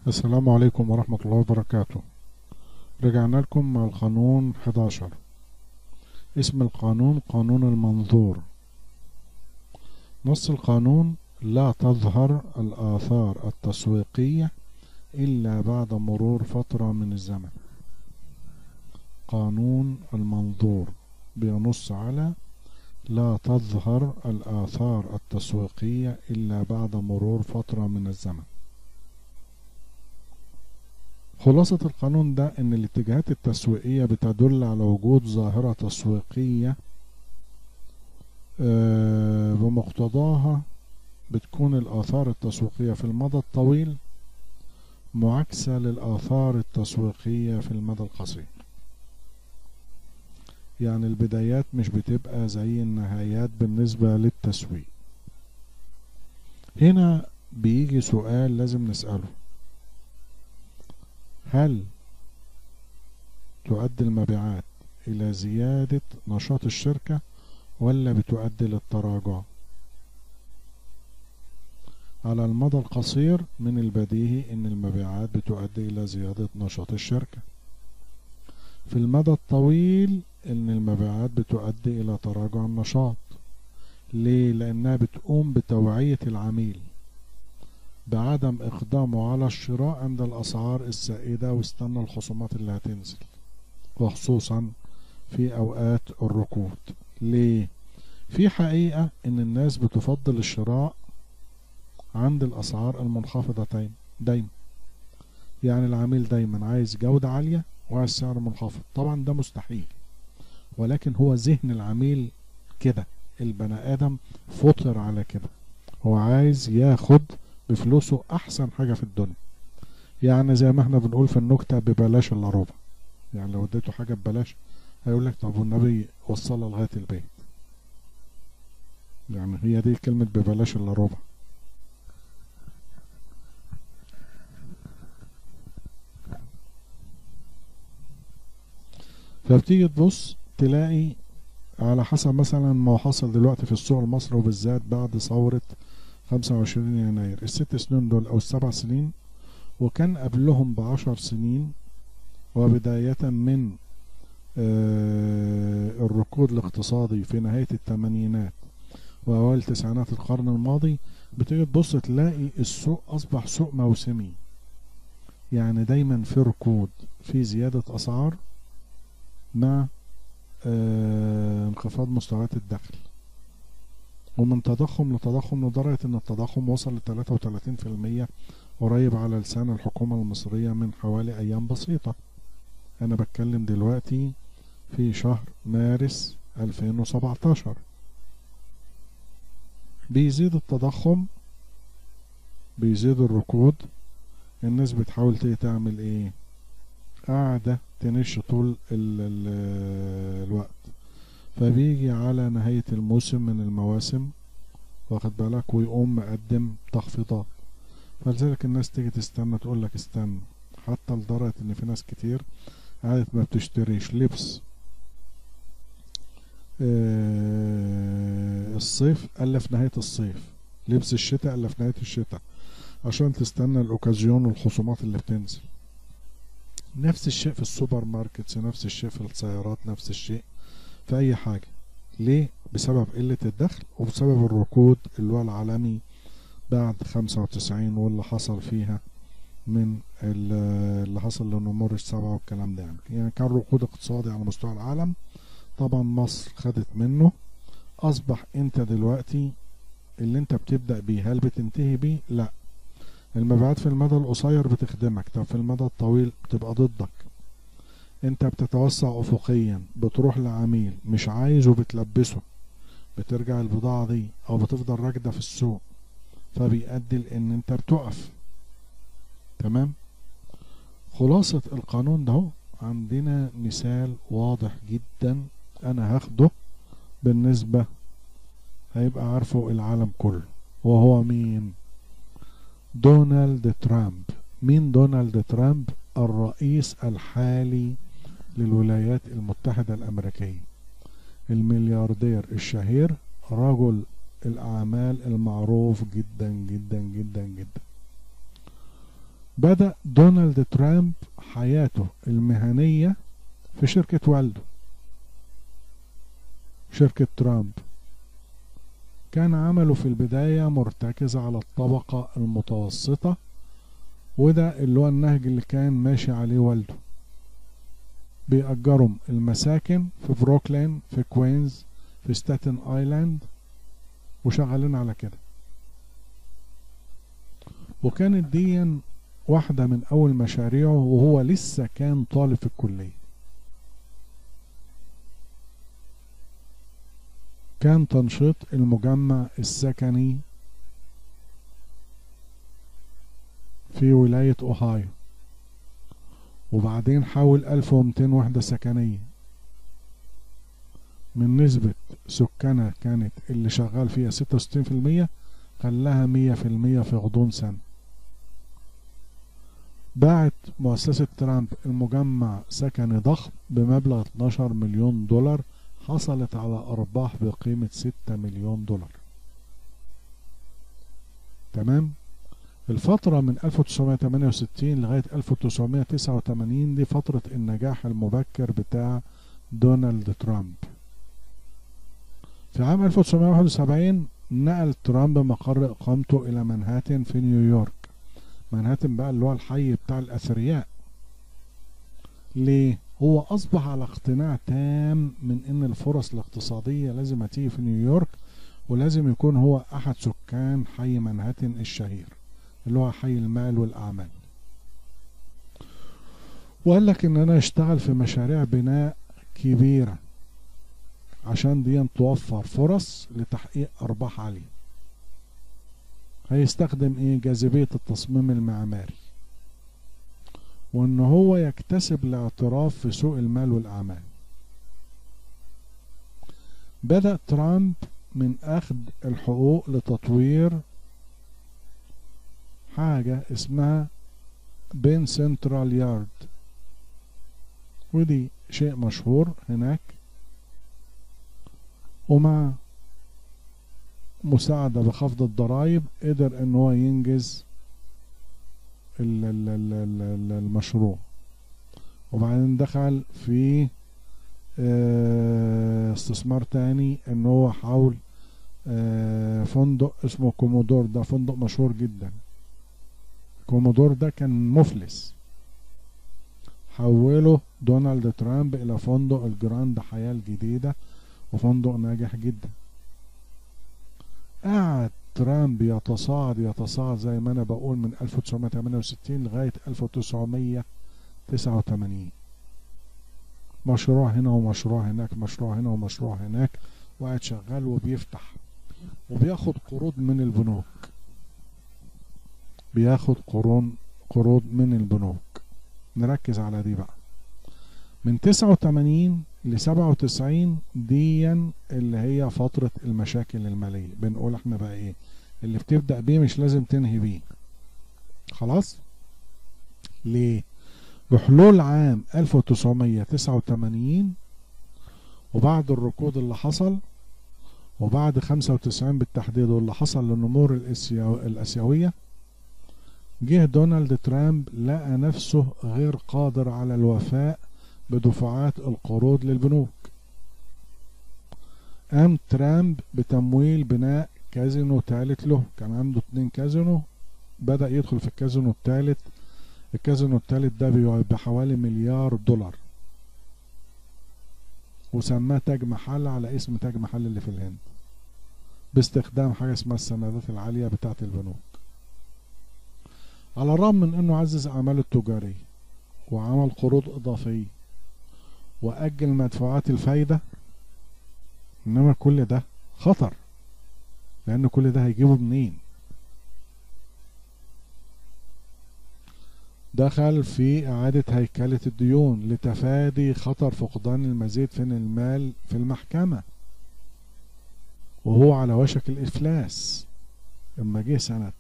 السلام عليكم ورحمة الله وبركاته. رجعنا لكم مع القانون 11. اسم القانون قانون المنظور. نص القانون: لا تظهر الآثار التسويقية إلا بعد مرور فترة من الزمن. قانون المنظور بينص على لا تظهر الآثار التسويقية إلا بعد مرور فترة من الزمن. خلاصة القانون ده إن الاتجاهات التسويقية بتدل على وجود ظاهرة تسويقية بمقتضاها بتكون الآثار التسويقية في المدى الطويل معاكسة للآثار التسويقية في المدى القصير. يعني البدايات مش بتبقى زي النهايات بالنسبة للتسويق. هنا بيجي سؤال لازم نسأله: هل تؤدي المبيعات إلى زيادة نشاط الشركة ولا بتؤدي للتراجع؟ على المدى القصير من البديهي إن المبيعات بتؤدي إلى زيادة نشاط الشركة. في المدى الطويل إن المبيعات بتؤدي إلى تراجع النشاط. ليه؟ لأنها بتقوم بتوعية العميل بعدم إقدامه على الشراء عند الأسعار السائدة واستنى الخصومات اللي هتنزل، وخصوصا في أوقات الركود. ليه؟ في حقيقة إن الناس بتفضل الشراء عند الأسعار المنخفضة دايما. يعني العميل دايما عايز جودة عالية وعايز سعر منخفض. طبعا ده مستحيل، ولكن هو ذهن العميل كده، البني آدم فطر على كده، هو عايز ياخد بفلوسه أحسن حاجة في الدنيا. يعني زي ما احنا بنقول في النكتة: ببلاش إلا ربع. يعني لو اديته حاجة ببلاش هيقول لك طب والنبي وصلها لغاية البيت. يعني هي دي كلمة ببلاش إلا ربع. فبتيجي تبص تلاقي على حسب مثلا ما حصل دلوقتي في السوق المصري، وبالذات بعد ثورة 25 يناير، ال6 سنين دول أو ال7 سنين، وكان قبلهم ب10 سنين، وبداية من الركود الاقتصادي في نهاية الثمانينات وأوائل تسعينات القرن الماضي، بتيجي تبص تلاقي السوق أصبح سوق موسمي. يعني دايما في ركود، في زيادة أسعار مع انخفاض مستويات الدخل، ومن تضخم لتضخم، لدرجة ان التضخم وصل ل 33% قريب على لسان الحكومة المصرية من حوالي ايام بسيطة. انا بتكلم دلوقتي في شهر مارس 2017. بيزيد التضخم، بيزيد الركود، الناس بتحاول تعمل ايه؟ قاعدة تنش طول الوقت. فبيجي على نهاية الموسم من المواسم، واخد بالك، ويقوم مقدم تخفيضات. فلذلك الناس تيجي تستنى، تقول لك استنى، حتى لدرجة ان في ناس كتير قعدت ما بتشتريش لبس الصيف الا في نهاية الصيف، لبس الشتاء الا في نهاية الشتاء، عشان تستنى الاوكازيون والخصومات اللي بتنزل. نفس الشيء في ال supermarkets، نفس الشيء في السيارات، نفس الشيء في اي حاجة. ليه؟ بسبب قلة الدخل وبسبب الركود اللي هو العالمي بعد 95 واللي حصل فيها من اللي حصل لنمور السبعة والكلام ده. يعني كان ركود اقتصادي على مستوى العالم، طبعا مصر خدت منه. اصبح انت دلوقتي اللي انت بتبدأ بيه هل بتنتهي بيه؟ لا. المبيعات في المدى القصير بتخدمك، طب في المدى الطويل بتبقى ضدك. انت بتتوسع افقيا، بتروح لعميل مش عايزه بتلبسه، بترجع البضاعة دي او بتفضل راكدة في السوق، فبيؤدي لان انت بتقف. تمام؟ خلاصة القانون ده عندنا مثال واضح جدا انا هاخده بالنسبة هيبقى عارفه العالم كله، وهو مين؟ دونالد ترامب. مين دونالد ترامب؟ الرئيس الحالي للولايات المتحدة الأمريكية، الملياردير الشهير، رجل الأعمال المعروف جدا جدا جدا جدا. بدأ دونالد ترامب حياته المهنية في شركة والده، شركة ترامب. كان عمله في البداية مرتكز على الطبقة المتوسطة، وده اللي هو النهج اللي كان ماشي عليه والده. بيأجرهم المساكن في بروكلين، في كوينز، في ستاتن ايلاند، وشغالين على كده. وكانت دي واحدة من أول مشاريعه وهو لسه كان طالب في الكلية. كان تنشيط المجمع السكني في ولاية أوهايو، وبعدين حول 1200 وحدة سكنية من نسبة سكانها كانت اللي شغال فيها 66% خلاها 100% في غضون سنة. باعت مؤسسة ترامب المجمع سكني ضخم بمبلغ 12 مليون دولار، حصلت على أرباح بقيمة 6 مليون دولار. تمام. الفترة من 1968 لغاية 1989 دي فترة النجاح المبكر بتاع دونالد ترامب. في عام 1971 نقل ترامب مقر إقامته إلى منهاتن في نيويورك. منهاتن بقى اللي هو الحي بتاع الأثرياء. ليه؟ هو أصبح على اقتناع تام من إن الفرص الاقتصادية لازم هتيجي في نيويورك، ولازم يكون هو أحد سكان حي منهاتن الشهير اللي هو حي المال والأعمال. وقال لك إن أنا أشتغل في مشاريع بناء كبيرة عشان دي توفر فرص لتحقيق أرباح عالية. هيستخدم إيه؟ جاذبية التصميم المعماري، وإن هو يكتسب الاعتراف في سوق المال والأعمال. بدأ ترامب من أخذ الحقوق لتطوير حاجة اسمها بين سنترال يارد، ودي شيء مشهور هناك، ومع مساعدة بخفض الضرائب قدر ان هو ينجز المشروع. وبعدين دخل في استثمار تاني ان هو حول فندق اسمه كومودور، ده فندق مشهور جدا. كومودور ده كان مفلس، حوله دونالد ترامب الى فندق الجراند حياة الجديدة، وفندق ناجح جدا. قعد ترامب يتصاعد يتصاعد زي ما انا بقول من 1968 لغاية 1989، مشروع هنا ومشروع هناك، مشروع هنا ومشروع هناك، وقاعد شغال وبيفتح وبياخد قروض من البنوك، بياخد قروض من البنوك. نركز على دي بقى. من 89 ل 97 ديا اللي هي فترة المشاكل المالية. بنقول احنا بقى ايه اللي بتبدأ بيه مش لازم تنهي بيه. خلاص؟ ليه؟ بحلول عام 1989 وبعد الركود اللي حصل، وبعد 95 بالتحديد واللي حصل للنمور الآسيوية، جه دونالد ترامب لقى نفسه غير قادر على الوفاء بدفعات القروض للبنوك. قام ترامب بتمويل بناء كازينو ثالث له، كان عنده 2 كازينو، بدأ يدخل في الكازينو الثالث. الكازينو الثالث ده بحوالي مليار دولار، وسماه تاج محل على اسم تاج محل اللي في الهند، باستخدام حاجة اسمها السندات العالية بتاعة البنوك. على الرغم من انه عزز اعماله التجارية وعمل قروض اضافية وأجل مدفوعات الفايدة، انما كل ده خطر، لان كل ده هيجيبه منين؟ دخل في إعادة هيكلة الديون لتفادي خطر فقدان المزيد من المال في المحكمة، وهو على وشك الإفلاس. اما جه سنة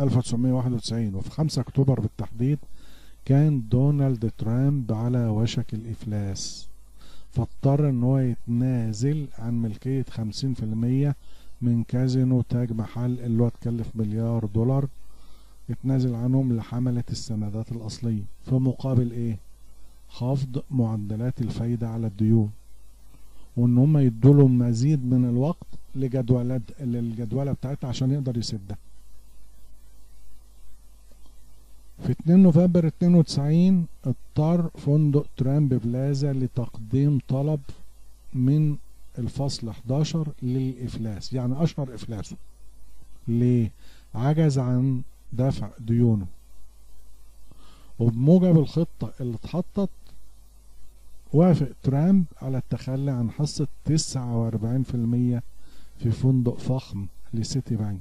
1991 وفي 5 أكتوبر بالتحديد كان دونالد ترامب على وشك الإفلاس، فاضطر ان هو يتنازل عن ملكية 50% من كازينو تاج محل اللي هو اتكلف مليار دولار اتنازل عنهم لحملة السندات الأصلية في مقابل ايه؟ خفض معدلات الفايدة على الديون، وان هم يدوا مزيد من الوقت للجدولة بتاعتها عشان يقدر يسدها. في 2 نوفمبر 92 اضطر فندق ترامب بلازا لتقديم طلب من الفصل 11 للإفلاس، يعني أشهر إفلاسه. ليه؟ عجز عن دفع ديونه، وبموجب الخطة اللي اتحطت وافق ترامب على التخلي عن حصة 49% في فندق فخم لسيتي بانك،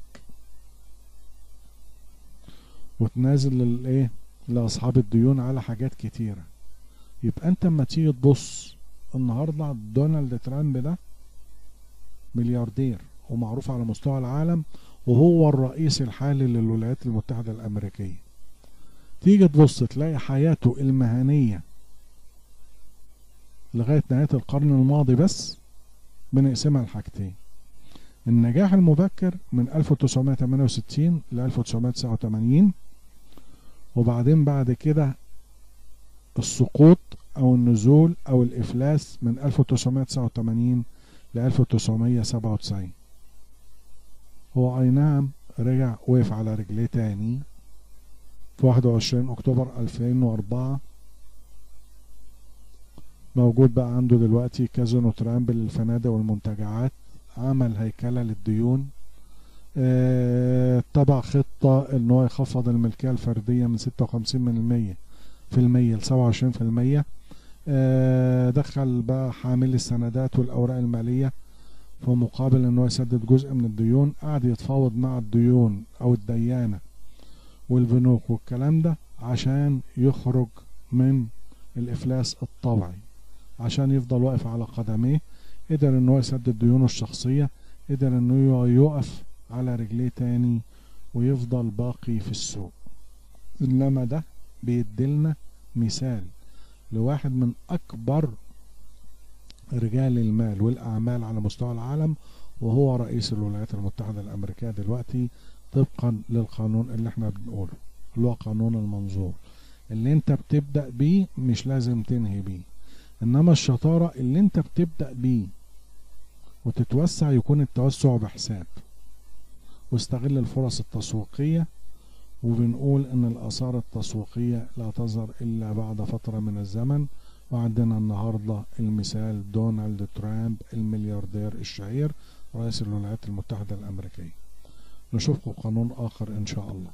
وتنازل للايه؟ لاصحاب الديون على حاجات كتيرة. يبقى انت اما تيجي تبص النهارده دونالد ترامب ده ملياردير ومعروف على مستوى العالم، وهو الرئيس الحالي للولايات المتحدة الأمريكية. تيجي تبص تلاقي حياته المهنية لغاية نهاية القرن الماضي بس بنقسمها لحاجتين: النجاح المبكر من 1968 ل 1989، وبعدين بعد كده السقوط أو النزول أو الإفلاس من 1989 ل 1997. هو أي نعم رجع وقف على رجليه تاني في 21 أكتوبر 2004، موجود بقى عنده دلوقتي كازينو ترامب للفنادق والمنتجعات، عمل هيكلة للديون، اتبع خطة ان هو يخفض الملكية الفردية من 56% ل 27%، دخل بقى حامل السندات والأوراق المالية في مقابل ان هو يسدد جزء من الديون، قعد يتفاوض مع الديون او الديانة والبنوك والكلام ده عشان يخرج من الإفلاس الطوعي، عشان يفضل واقف على قدميه. قدر ان هو يسدد ديونه الشخصية، قدر ان هو يقف على رجليه تاني ويفضل باقي في السوق. انما ده بيدلنا مثال لواحد من اكبر رجال المال والاعمال على مستوى العالم، وهو رئيس الولايات المتحدة الامريكية دلوقتي طبقا للقانون اللي احنا بنقوله اللي هو قانون المنظور، اللي انت بتبدأ بيه مش لازم تنهي بيه، انما الشطارة اللي انت بتبدأ بيه وتتوسع يكون التوسع بحساب، واستغل الفرص التسويقية. وبنقول ان الآثار التسويقية لا تظهر الا بعد فترة من الزمن، وعندنا النهاردة المثال دونالد ترامب الملياردير الشهير رئيس الولايات المتحدة الأمريكية. نشوفكم قانون آخر إن شاء الله.